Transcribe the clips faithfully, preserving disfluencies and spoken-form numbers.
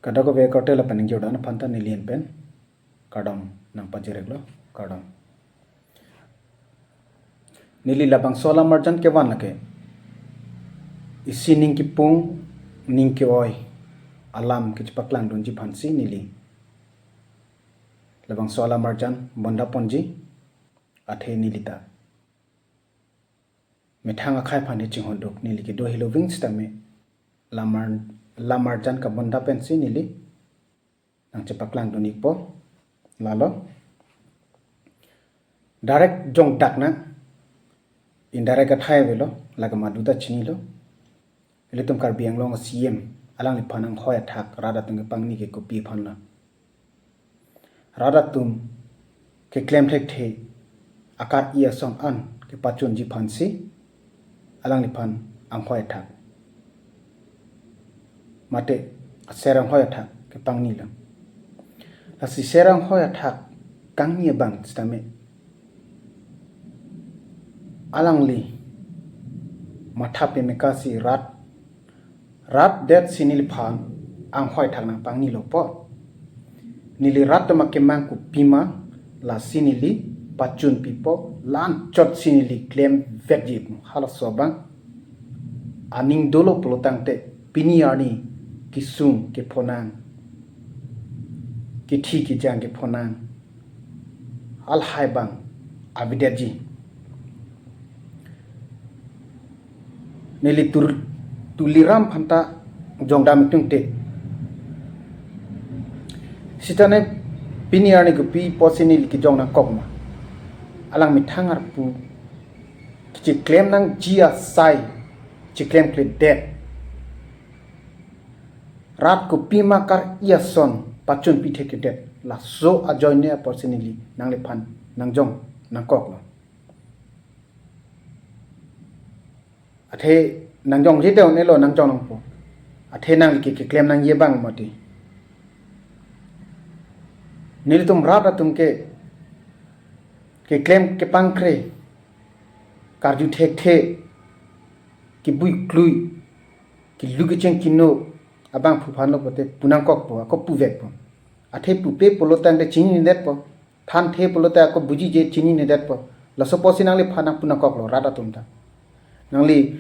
Kadokave korte lapen ingjir dun aphan ta neli ahin pen kardom nangpajir-iklo, kardom. Neli labangso alam arjan kevan lake isi ning kipung ning ke-oi alam kachepaklang dunji aphansi neli labangso alam arjan bonda ponji. Athe neli ta methang akhei aphan he chinghon duk, neli kedo helo ving sitame lam ar-, alam arjan kabonda pensi neli nangchepaklang dun-ikpo. Lalo direct jongdak nang, indirect athai avelo, lake madu ta chinilo. Ilitum Karbi Anglong C E M, alangliphan anghoi athak rat atum kepangni ke kopi aphanlo? Rat atum keklem thekthe akar-i ason an kepachunji aphansi alangliphan anghoi athak, mate aser anghoi athak kepangnilo. Lasi ser anghoi athak kangni abang sitame alangli matha pemekasi rat, rat detsi neliphan anghoi athak nangpangnilo pu. Neli rat atum akemang kopima, lasi neli pachunpipo, la-anchotsi neli klemvekji pu. Halaso abang aning dolo pulotangte pini arni kesung kephonang, kethi kejang kephonang, halahai abang avedetji. Neli Tur-, Tuliram aphan ta jongdam ingtungte, sitame pini arni kopi apotsi neli kejong nangkok ma? Alang methang arpu kecheklem nangji asai cheklemkledet. Rat kopima akar-i ason pachunpi thekthedet, laso ajoine apotsi neli nangliphan nangjong nangkoklo. Athe nangjongje te un-elo, nangjong nangpo. Athe nangli ke keklem nangji abang mati. Nelitum rat atum ke keklem kepangkre, karju thekthe, kebui klui, kelu kecheng keno abangphu aphanlo pote pu nangkokpo, ako puvekpo. Athe pupe pulotangte chininedetpo, thanthe pulote ako bujije, chininedetpo. Laso apotsi nangliphan nangpu nangkoklo rat atum ta. Nangli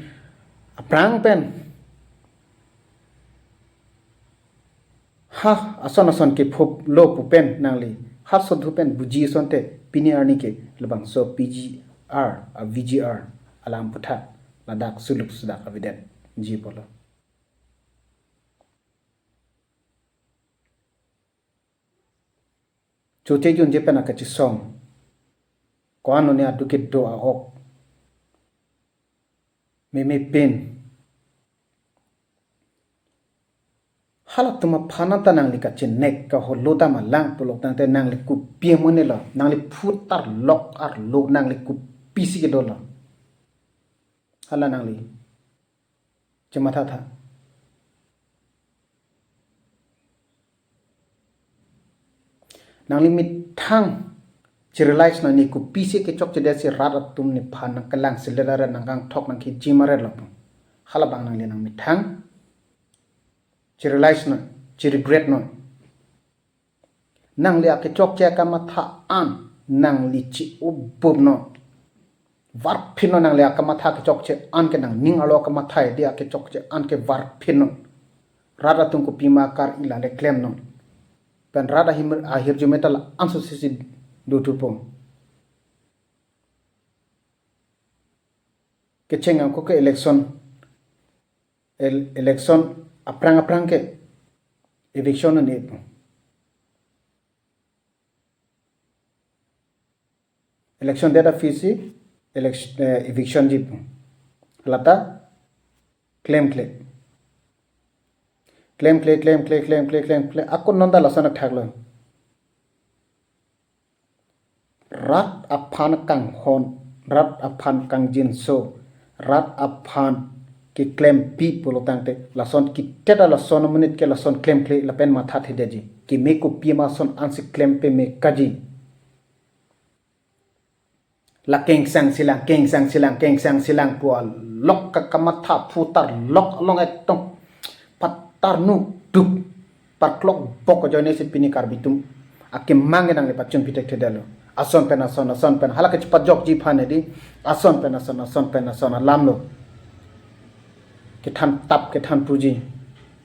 aphrang pen ha ason ason kephoplo pu pen nangli ha sodhu pen buji asonte pini arni ke labangso P G R a V G R alam aputhak ladak suluk sudak avedetji pulo. Choche junje pen akachesong, ko-an lone aduk kedo a-ok meme pen, halatum aphan ta nangli kachenek kaholo dam alang pulotangte nangli kopi amonelo, nangli phu tarlok arlo, nangli kopisi kedolo, hala nangli chemathatha. Nangli methang cherealize non, ne kopisi kechokchedetsi rat atum nephan nangkelang selet aret, nangkangthok nangkiji maret lapu. Halabang nangli nangmethang cherealize non, cheregret non. Nangli akechokche akamatha an nangli chi-ubup non. Varphit non nangli akamatha kechokche an ke, nangning arlo akamatha edi akechokche an ke varphit non. Rat atum kopima akar-i lale klem non. Pen rat ahim, ahirjume ta la-anso sisi dothupo. Kecheng angko ke election, el-, election aphrang aphrang ke eviction ne pu. Election det aphisi election, eh, eviction ji pu. Lata klemkle. Klemkle, klemkle, klemkle, klemkle. Ako non ta lason athaklo. Rat aphan kanghon, rat aphan kangjinso, rat aphan keklempi pulotangte lason kitet a lason amonit ke lason klemkle lapen mathathedetji. Keme kopima ason ansi klem peme kaji. La kengsang silang, kengsang silang, kengsang silang pu alok ka kamatha phu tarlok along ekdom patar nu dup parklok bok ajoine si pini Karbi atum akemang ke nangli pachun pithekthe detlo. Ason pen ason, ason pen, hala kachepajokji aphan edi, ason pen ason, ason pen ason alam lo. Kethan tap, kethan puji.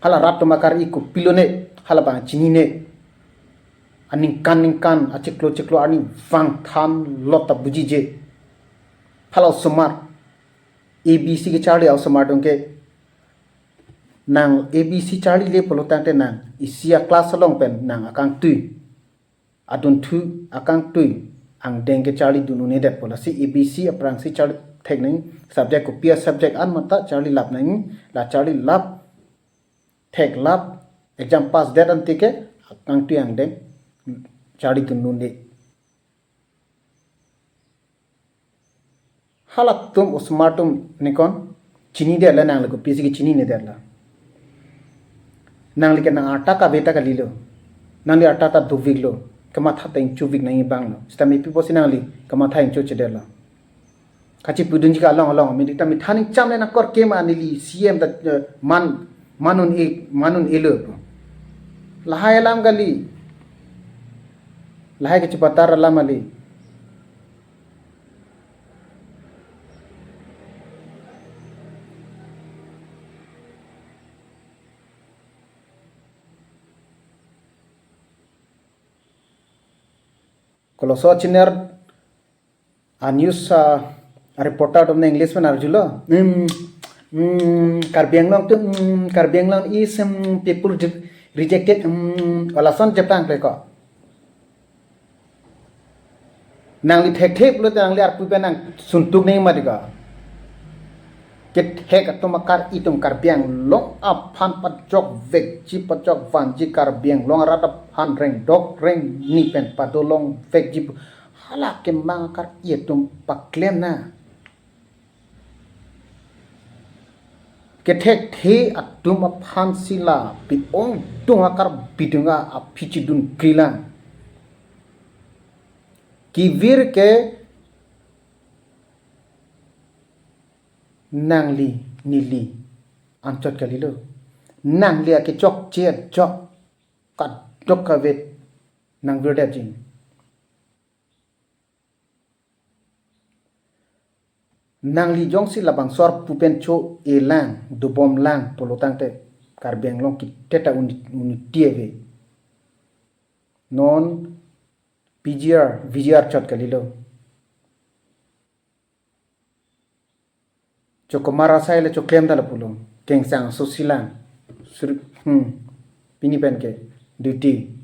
Hala rat atum akar-i kopilone, hala abang chinine. Aningkan ningkan, achiklo chiklo arni vangthan lo ta bujije. Hala osomar, A B C kecharli osomar atum ke, nang A B C charlile pulo tangte nang isi a-class along pen nang akangtui, adunthu akangtui angdeng ke charlidun un-edet pu. Lasi A B C aphrangsi charli thek nang, subject kopi a-subject an mata charlilap nang, la charlilap, theklap, exam pass det ante ke akangtui angdeng charlidun un-e. Halatum osomar atum nikon chinidetlo, nangli kopisi kechinine detlo. Nangli ke nang arta kave ta kalilo. Nangli arta ta doviklo. Kamatha ta ingchuvik nangji abang lo. Sitame pi apotsi nangli kamatha ingchuchedetlo? Kachipudunji ke along along, midi ta mithan ingcham le nangkorke ma neli C M ta, eh, man, man un-e, man un-elo pu. Lahai alam kali. Lahai kachepatar alam kali. Koloso chiner a-news, ah, reporter atum ne English pen arjulo. Hmm, hmm, Karbi Anglong tu, hmm, Karbi Anglong is, hmm, people re-, rejected, hmm, lason chepang pleko. Nangli thekthe pulote nangli arpu pen nang suntuk nangji mati ko. Kethek atum akar-i atum Karbi Anglong aphan pajokvekji, pajokvanji, Karbi Anglong arat aphan rengdok rengni pen padolongvekji pu hala kemang akar-i atum paklem na. Kethekthe atum aphansi la pi-ongdung akar bidung a aphi chidun krilang. Kevir ke nangli neli anchot kalilo. Nangli akechokche ajok kadokave nangvirdetji. Nangli jongsi labangso arpu pen cho-elang, dobomlang pulo tangte Karbi Anglong kethe ta uni-, unity ave. Non P G R, V G R chot kalilo. Chokomar asai le choklem ta lapulo. Kengsang asosi lang. Sur-, hmm. Pini pen ke duty.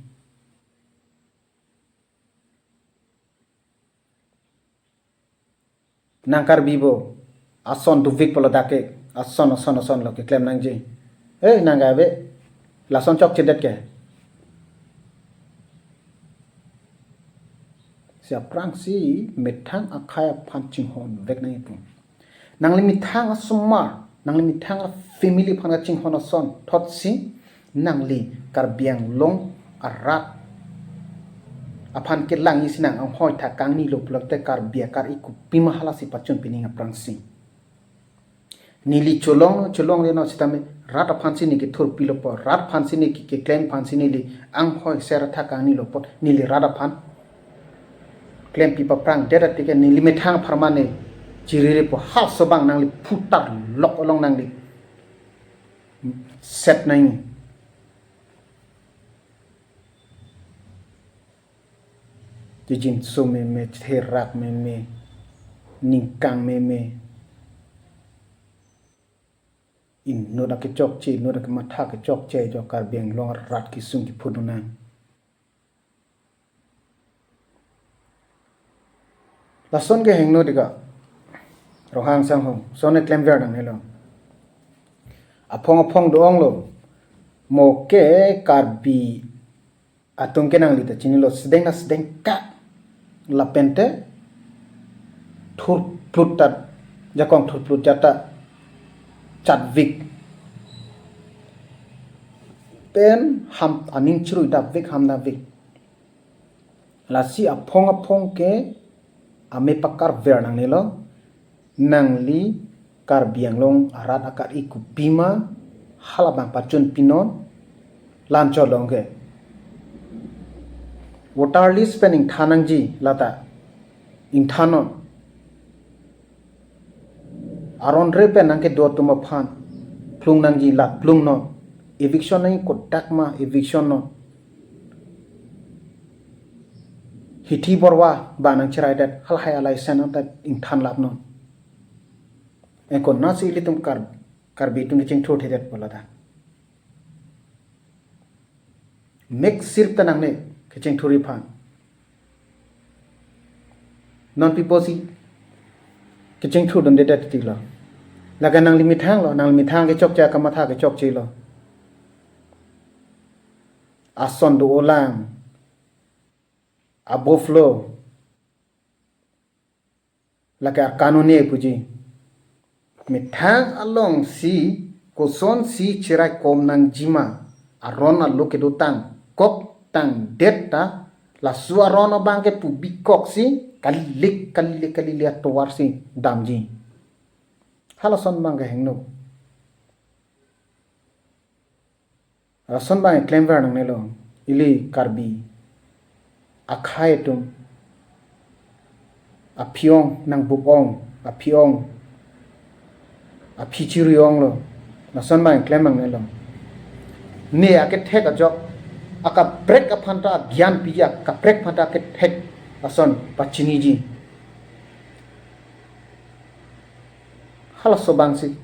Nang Karbi bo, ason dovik pulo dak ke, ason, ason, ason lo keklem nangji. Eh, nang kave, lason chokchedet ke. Si aphrangsi methang akhei aphan chinghonvek nangji pu. Nangli methang asomar, nangli methang a-family aphan kachinghon asonthotsi, nangli Karbi Anglong arat aphan kelang isi nang anghoi tha kangnilo pulote Karbi akar-i kopima halasi pachun pining aphrangsi. Neli cholong, cholongle non sitame rat aphansi neli kethurpilo apot, rat aphansi neli ke-, keklem aphansi neli anghoi ser tha kangnilo apot, neli rat aphan klempi paphrangdet atike neli methang apharman ne chiriri po halaso abang nangli phutar lok along nangli set nangji. Jijinso meme, therak meme, ningkang meme. Inut akechokche, inut akematha kechokche, jo Karbi Anglong arat kesung kephodunang. Lason ke hingno dika. Rohang sanghong, sone klemver nangnelo. Aphong aphong do-onglo. Mo ke Karbi atum ke nangli ta chinilo, sedeng na sedeng ka. Lapente thurplut ta, jakong thurplut jata chatvik. Pen ham aning chirui davik, ham davik. Lasi aphong aphong ke ame pakar ver nangnelo, nangli Karbi Anglong arat akar-i kopima halabang pachun pinon, Lanchot along ke voter list pen ingthan nangji lata ingthannon. Aron re pen nangkedo atum aphan plung nangji la plungnon. Eviction nangji kodak ma evictionnon. Hithi Borwa ba nangcheraidet halahai alai sen anta ingthan lapnon. Anke konatsi ilitum Kar-, Karbi atum kechengthur thedet pu lata. Mek sirta nangne kechengthurji aphan. Non pi apotsi kechengthur dundedet tilo. Lake nangli methang lo, nangli methang kechokche, kamatha kechokche lo. Ason do-olang, above law, lake akanun-e puji. Methang alongsi kosonsi cheraikom nangjima, aron alo kedotang kok tangdet ta, laso aron abang ke pu bikoksi kalilik kalilik kalilik atovarsi damji. Halason abang ke hingno. Lason abang klemver nangnelo, ili Karbi akhei atum, aphi-ong nangbup-ong, aphi-ong, aphi chiri-ong lo. Lason abang klem nangnelo. Ne akethek ajok, akaprek aphanta agyan piji, akaprek aphanta akethek ason pachiniji. Halaso abangsi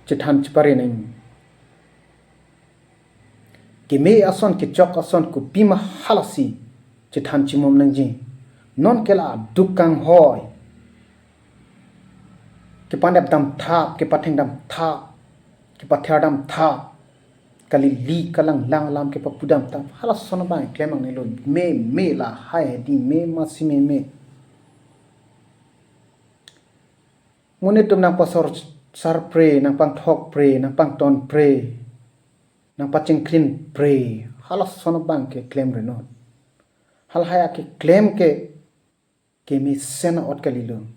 chethan chepare nang. Keme ason, kechok ason, kopima halasi chethan chimum nangji. Non ke la dukang hoi. Kepandap damthap, kepatheng damthap, kepather damthap. Kalili kalang lang alam kepapu damthap. Halason abang klem nangnelo. Meme lahai hedi, me masi meme. Monit atum nangpasorsar pre, nangpangthok pre, nangpangton pre, nangpachingkrin pre. Halason abang ke klemrenon. Halahai akeklem ke kemesen a'ot kalilo.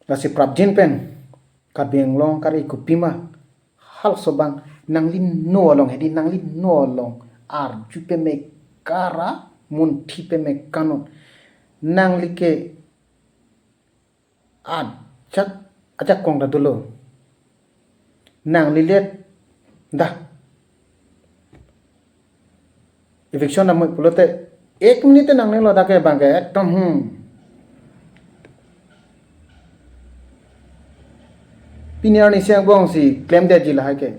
Lasi prapjin pen Karbi Anglong kari kopima halaso abang nangli no along hedi, nangli no along arju peme kara, munthi peme kanon. Nangli ke ajak, ajakong ta dolo. Nangli let dah eviction amoy pulote ek minute nangnelo dak ke abang ke ekdom, hmm. Pini arni siang bongsi klemdetji lahai ke.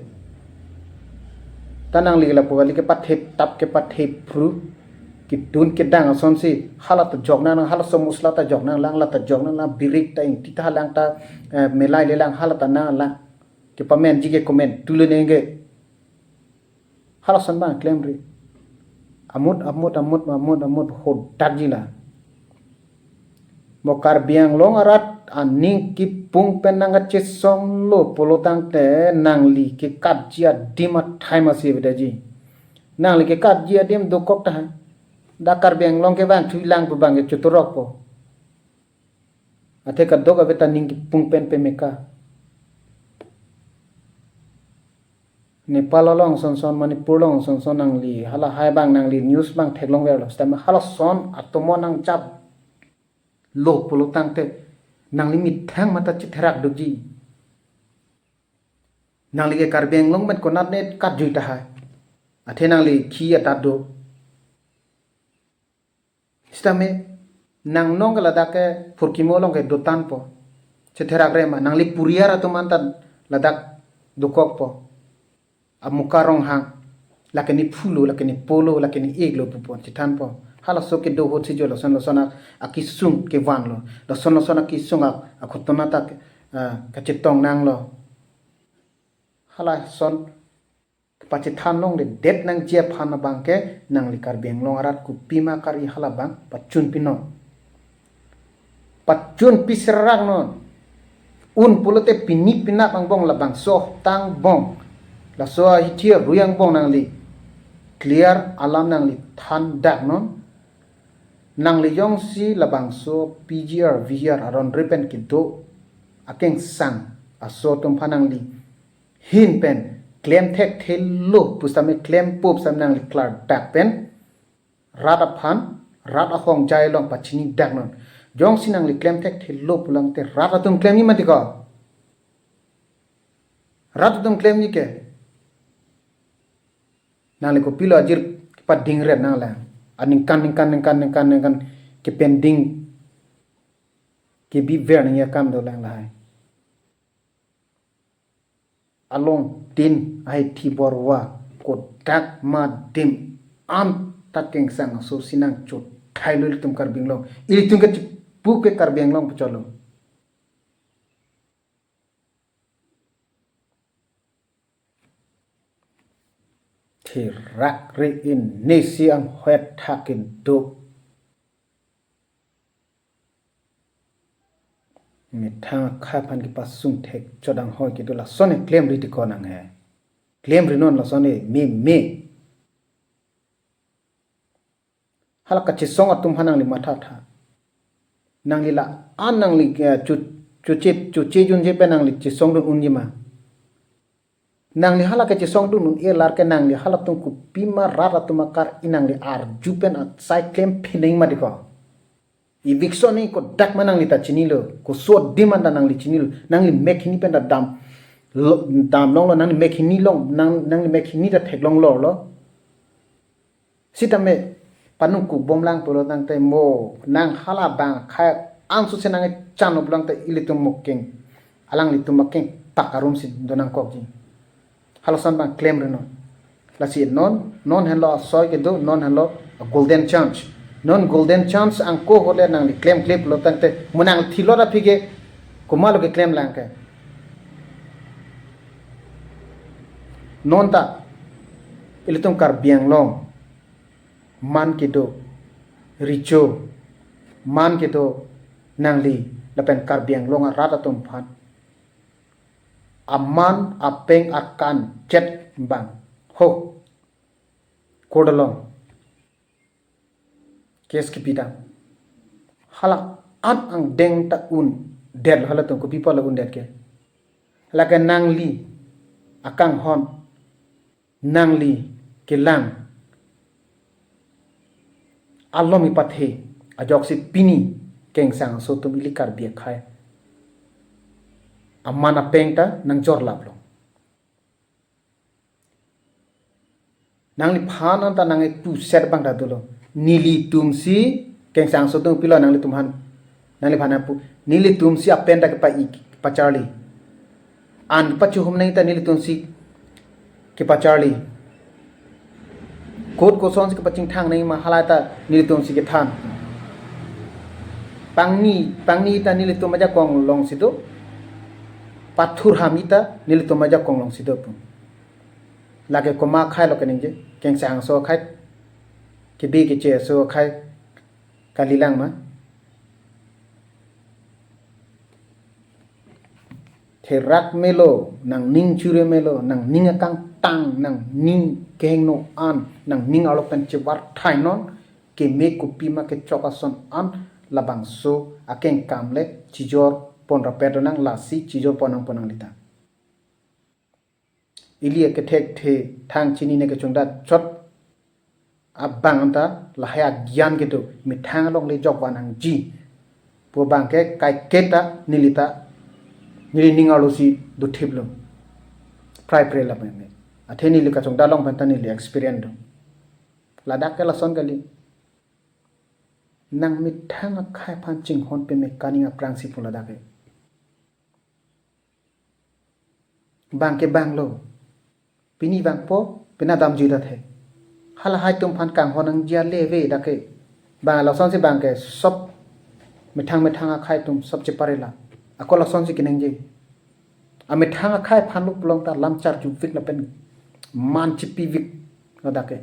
Ta nangli lapu kali kepathe tap kepathe phru. Kedun kedang asonsi hala ta jok nang, halaso musla ta jok nang lang, la ta jok nang lang, birik ta ingti ta lang ta, eh, melai le lang, hala ta nang lang. Kepamenji ke komentu le nengke. Halason abang klemri. Amut, amut, amut, amut, amut, hodakji la. Mo Karbi Anglong arat aning kipung pen nangkachesonglo pulo tangte nangli kekatji adim athai masi avedaji. Nangli kekatji adim dokok tahai. Dak Karbi Anglong kevang thulang pu abang ke chotorokpo. Athe kadokave ta ning kipung pen pemeka. Nepal along sonson, Manipur along sonson nangli halahai abang nangli news abang theklongverlo. Sitame halason atomo nangchaplo pulo tangte nangli methang mata chetherak dukji. Nangli ke Karbi Anglong pen konatne katjui tahai. Athe nangli khi atat do. Sitame nang nong ke ladak ke phurkimo along ke dotanpo. Chetherak re ma, nangli puriar atum anta ladak dokokpo. Amuka Ronghang, lake ne phulo, lake ne polo, lake ne iklo pupon chethanpo. Halaso kedo ahutsi jo lason lason a, akesung kevanlo. Lason lason akesung a, akhutona ta, ah, kachetong nanglo. Halason pachethan longledet nangji aphan abang ke nangli Karbi Anglong arat kopima kari halabang pachun pinon. Pachun piserak non. Un pulote pini pinak angbong labangso tang bong. Laso ahithi arui angbong nangli clear alam nangli thandak non. Nangli jongsi labangso P G R, V G R aron re pen kedo akengsang aso atum aphan nangli Ahin pen klem thekthelo pu sitame, klempo pu sitame nangli klardak pen rat aphan, rat ahongjai along pachinidak non. Jongsi nangli klem thekthelo pulang te rat atum klemji mati ko. Rat atum klemji ke. Nangli kopilo ajir kepadingret nanglang. Aningkan, ningkan, ningkan, ningkan, ningkan kepending kebiver nangji akam dolang lahai. Along tin ahi thibor wa kodak ma dim an ta Kengsangso si nangchot thailo ilitum Karbi Anglong. Ilitum ke chipu ke Karbi Anglong pacholo. Thirak ri ini si anghoi athak kedo. Methang akhai aphan kepasung thek chodang hoi kedo lason e klemri ti konang he. Klemri non lason e meme. Hala kachesong atum aphan nangli mathatha. Nangli la-an nangli, eh, chu, chuche, chuche junje pen nangli chesongdun unji ma. Nangli hala kachesongdun un-e lar ke nangli halatum kopima rat atum akar-i nangli arju pen asai klem phenang mati ko. Eviction ni kodak ma nangli ta chinilo, koso adim an ta nangli chinilo, nangli mek hini pen ta dam, lo, dam longlo, nangli mek hini long, nang, nangli mek hini ta theklong lorlo. Sitame panung kuk bomlang pulo tangte mo nang hala bang akhai angsu se nang chan pulang te ilitum mukeng. Alanglitum akeng pak arum si donangkokji. Halason bang klemri non. Lasi non, non henlo asoi kedo, non henlo a golden chance. Non golden chance angko hole nangli klemkle pulo tangte mo nang thilo ra phige komatlo keklem lang ke. Non ta ilitum Karbi Anglong man kedo, recho man kedo nangli lapen Karbi Anglong arat atum aphan aman apeng akan chet bang ho court along case kepidam. Hala an angdeng ta undet, halatum kopi pulo undet ke. Lake nangli akanghon, nangli kelang alom ipathe ajoksi pini Kengsangso atum ili Karbi akhai aman apeng ta nangjor laplo. Nangliphan anta nang epu set bang ta dolo. Nelitum si Kengsangso atum pilo nanglitum aphan. Nangliphan apu. Nelitum si apen ta kepa-i, kepacharli. An pachehum nang ta nelitum si kepacharli. Kot koson si kepachingthang nang ma hala ta nelitum si kethan. Pangni, pangni ta nelitum ajakong along si do. Pathurham ta nelitum ajakong along si do pu. Lake komat akhai lo keningje, Kengsangso akhai, kebi keche aso akhai, kalilang ma. Therak melo, nangning chure melo, nangning akangtang, nangning kehingno an, nangning arlo pen chevar thai non, keme kopima kechok ason an, labangso akeng kam le, chijor pon rapet nang lasi, chijor pon nang pon nanglita. Ili akethekthe thang chinine kechongdat chot abang anta lahai agyan kedo methang along le jok van nangji pu abang ke kaiketa nelita neli ning arlo si dothiplo. Prai pre la meme. Athe neli kachongdat along pen ta neli experience do. Ladak ke lason kali. Nang methang akhai aphan chinghon peme kaning aphrang si pu ladak ke. Bang ke bang lo. Pini bang po, pina damjui dat he. Halahai atum aphan kanghon nangji ale ve dak ke. Bang lason si bang ke sop methang methang akhai atum sop cheparela. Ako lason si keningje. Amethang akhai aphan lo pulang ta lam charjuvik lapen man chipivik ladak ke.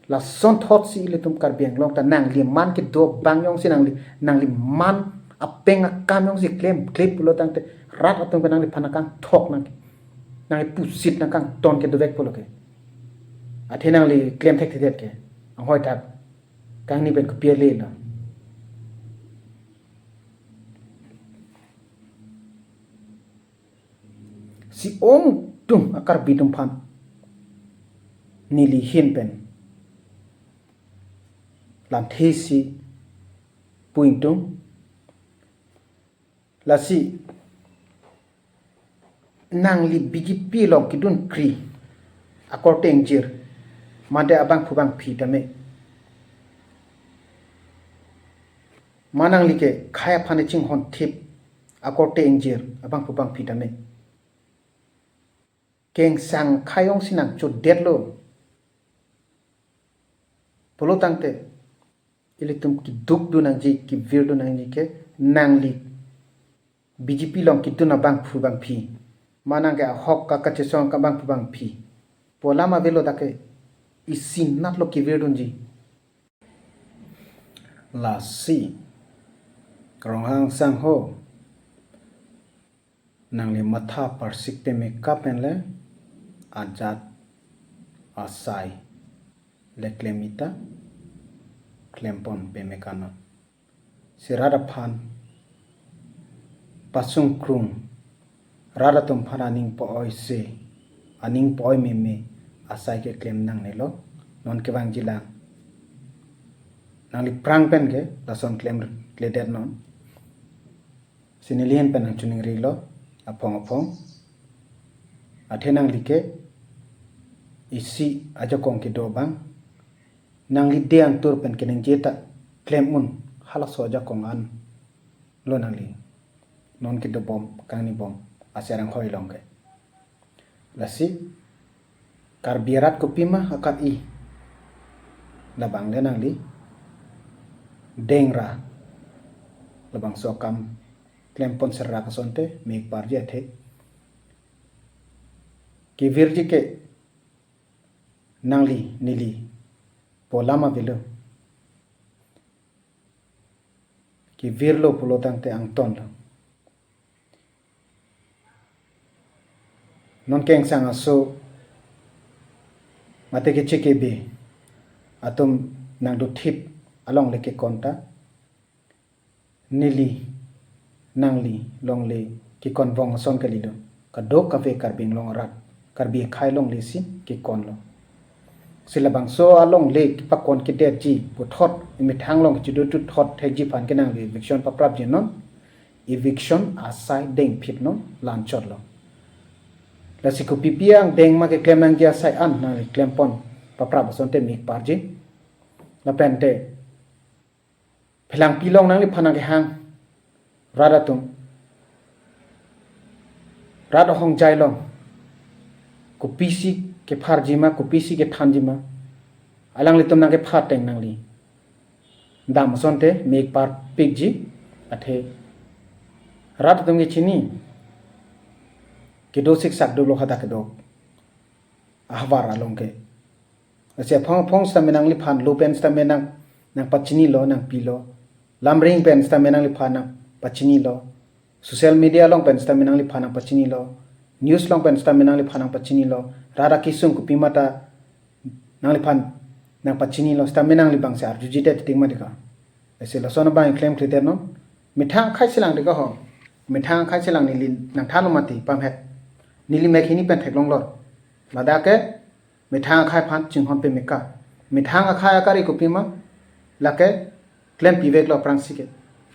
Lasonthot si ilitum Karbi Anglong ta nangli man kedo bang jongsi nangli, nangli man apeng akam jongsi klemkle pulo tangte rat atum ke nangliphan akangthok nang ke. Nangli pusit nangkangton kedovek pulo ke. Athe nangli klem thekthedet ke. Anghoi thak. Kangni pen kopi ale lo. Si ong tum a-Karbi atum aphan neli ahin pen lamthe si pu ingtung. Lasi nangli B J P along kedunkri akorte ingjir mate abangphu bangphi tame, ma nangli ke khei aphan chinghon thip akorte ingjir abangphu bangphi tame, kengsang khei ong si nangchodetlo pulo tangte, ilitum keduk dun nangji, kevirdun nangji ke nangli B J P along kedun abangphu bangphi, ma nang ke ahok ka kachesong ka bangphu bangphi pu alam avelo, dak ke isi natlo kevirdunji. Lasi Ronghang sangho, nangli matha parsik teme kapen le ajat asai le klem ita klempon peme kanon. Si rat aphan pasung krung, rat atum aphan aning po-oi se, aning po-oi meme asai keklem nangnelo, non kevangji lang. Nangli aphrang pen ke lason klemkledet non. Si neli ahin pen nangchiningrilo, aphong aphong. Athe nangli ke isi ajakong kedo abang, nangli de antur pen keningje ta klem un, halaso ajakong an lo nangli non kedobom kangnibom aser anghoi along ke. Lasi Karbi arat kopima akat-i, labang le nangli dengra labangso akam klempon serak asonte mek parji athe kevirji ke nangli neli pu alam avelo. Kevirlo pulo tangte angtonlo. Non kengsang aso mate kechekebe atum nangdothip alongle kekon ta neli nangli longle kekon vong ason kalilo. Kadokave Karbi Anglong arat, Karbi akhei alongle si kekonlo. Si labangso alongle kepakon kedetji puthot, emethang along kechido tu thot thekji aphan ke nangli eviction paprapji non, eviction asai dengphit non, la-anchotlo. Lasi kopipi angdeng ma keklem nangji asai an nangli klempon paprap asonte mek parji. Lapente phelangpi along nangliphan nangkehang rat atum, rat ahongjai along kopisi kepharji ma, kopisi kethanji ma, alanglitum nangkepha ateng nangli dam asonte mek parpikji athe rat atum ke chini, kedo siksak dolo hadak kedo ahavar along ke. Lasi aphong aphong sitame nangliphan lo pen sitame nang, nangpachinilo, nangpilo. Lamring pen sitame nangliphan nangpachinilo. Social media along pen sitame nangliphan nangpachinilo. News along pen sitame nangliphan nangpachinilo. Rat akesung kopima ta nangliphan nangpachinilo sitame nangli abang si arjuji det titik ma dika. Lasi lason abang klemkledet non. Methang akhei si lang dika ho. Methang akhei si lang neli nangthanlo mati pamhet. Neli mek hini pen theklonglor. Ladak ke methang akhei aphan chinghon peme ka. Methang akhei akari kopima lake klempiveklo aphrangsi ke.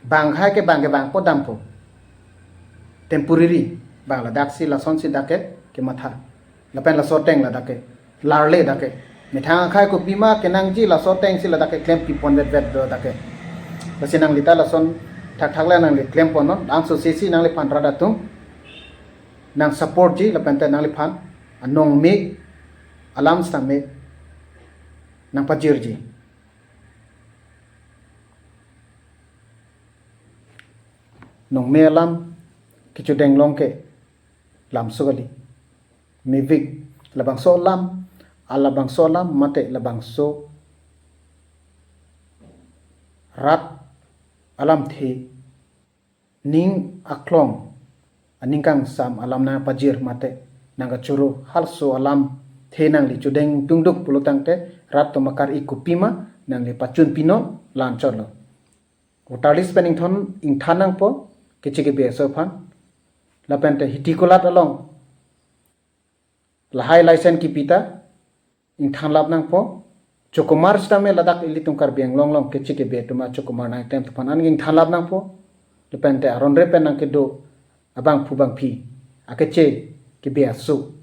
Bang akhei ke bang ke bang po dampo. Temporary bang ladak si lason si dak ke kematha. Lapen laso ateng ladak ke larle dak ke. Methang akhei kopima kenangji laso ateng si ladak ke klempipon vetvet do dak ke. Lasi nangli ta lason thakthak le nangli klempon non, laso sesi nangliphan rat atum nangsupportji lapente nangliphan anong mek alam sitame nangpajirji. Nong me alam kechodeng along ke lamso kali. Mevek labangso alam, alabangso alam mate labangso rat alamthe ning aklong aning kangsam alam nangpajir mate nangkachoro halaso alamthe nangli chodeng tungduk pulo tangte rat atum akari kopima nangli pachunpi non, la-anchotlo. Voter list pen ingthon ingthan nangpo kechekebe aso aphan. Lapente hiti kulat along Lahai license kipi ta ingthanlap nangpo. Chokomar sitame ladak ilitum Karbi Anglong along keche kebe atum achokomar nangklem atum aphan an ingthanlap nangpo. Lapen te aron re pen nangkedo abangphu bangphi akeche kebe aso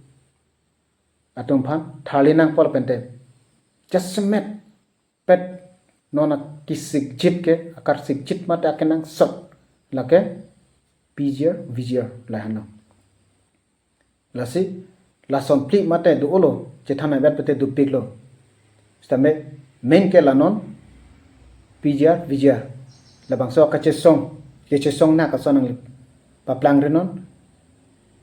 atum aphan tharli nangpo lapen te jasemet pet non akisikjit ke, akarsikjit mate akenangsot lake P G R, V G R lahai lo. Lasi lason phli mate do-olo, chethan abet pete dopiklo. Sitame main ke la non P G R, V G R. Labangso kachesong, kachesong na kason nangli paplang ri non.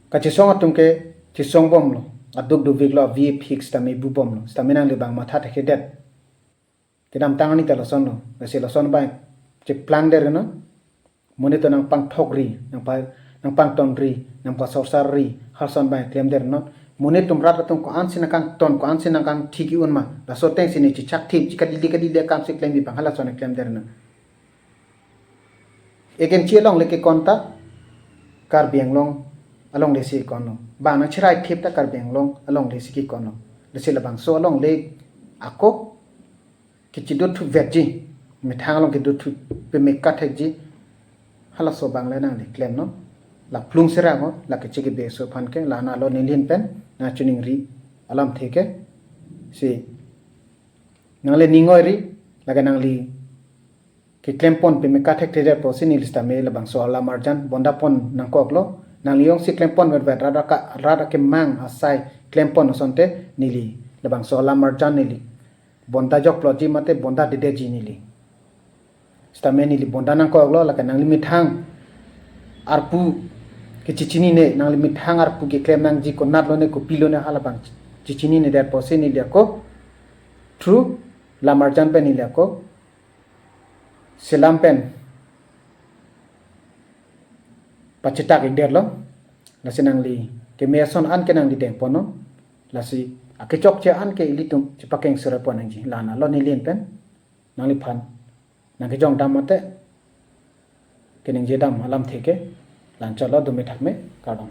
Kachesong atum ke chesong bomlo, aduk dovik lo, V P X sitame bu bomlo. Sitame nangli bang matha thekthedet. Kedamtang ani ta lason lo, lasi lason bang cheplang der non. Monit atum nangpangthok ri, nangpa, nangpangton ri, nangpasorsar ri, halason bang klem der non. Monit atum rat atum ko-an si nangkangton, ko-an si nangkangthi ki-un ma, laso ateng si ne chichak thip, chikadili kadili akam si klemji bang halason klem der non. Agency alongle kekon ta Karbi Anglong alongle si kekon lo. Bang nangcherai thip ta Karbi Anglong alongle si kekon lo. Lasi labangso alongle ako kechido thup vetji, methang along kedo thup peme kathekji, halaso bang le nangli klem non. La phlung sera ko, la keche kebe aso aphan ke, la nalo neli ahin pen nangchiningri alamthe ke, si nangli ning oi ri, lake nangli keklempon peme kathekthedet apotsi neli sitame labangso alam arjan bonda pon nangkoklo. Nangli jongsi klempon vetvet, rat aka, rat akemang asai klempon asonte neli labangso alam arjan neli bonda jokplotji mate bonda dedetji neli. Sitame neli bonda nangkoklo, lake nangli methang arpu kechechinine, nangli methang arpu keklem nangji konat lone kopi lone hala bang chechininedet apotsi neli ako through lam arjan pen neli ako selam pen pachetak-ikdetlo. Lasi nangli keme ason an ke nangli dengpon non. Lasi akechokche an ke ilitum chepakeng sere pon nangji. La nalo neli ahin pen nangliphan nangkejong dam mate keningje dam alamthe ke la-anchotlo, dome thakme, kardom.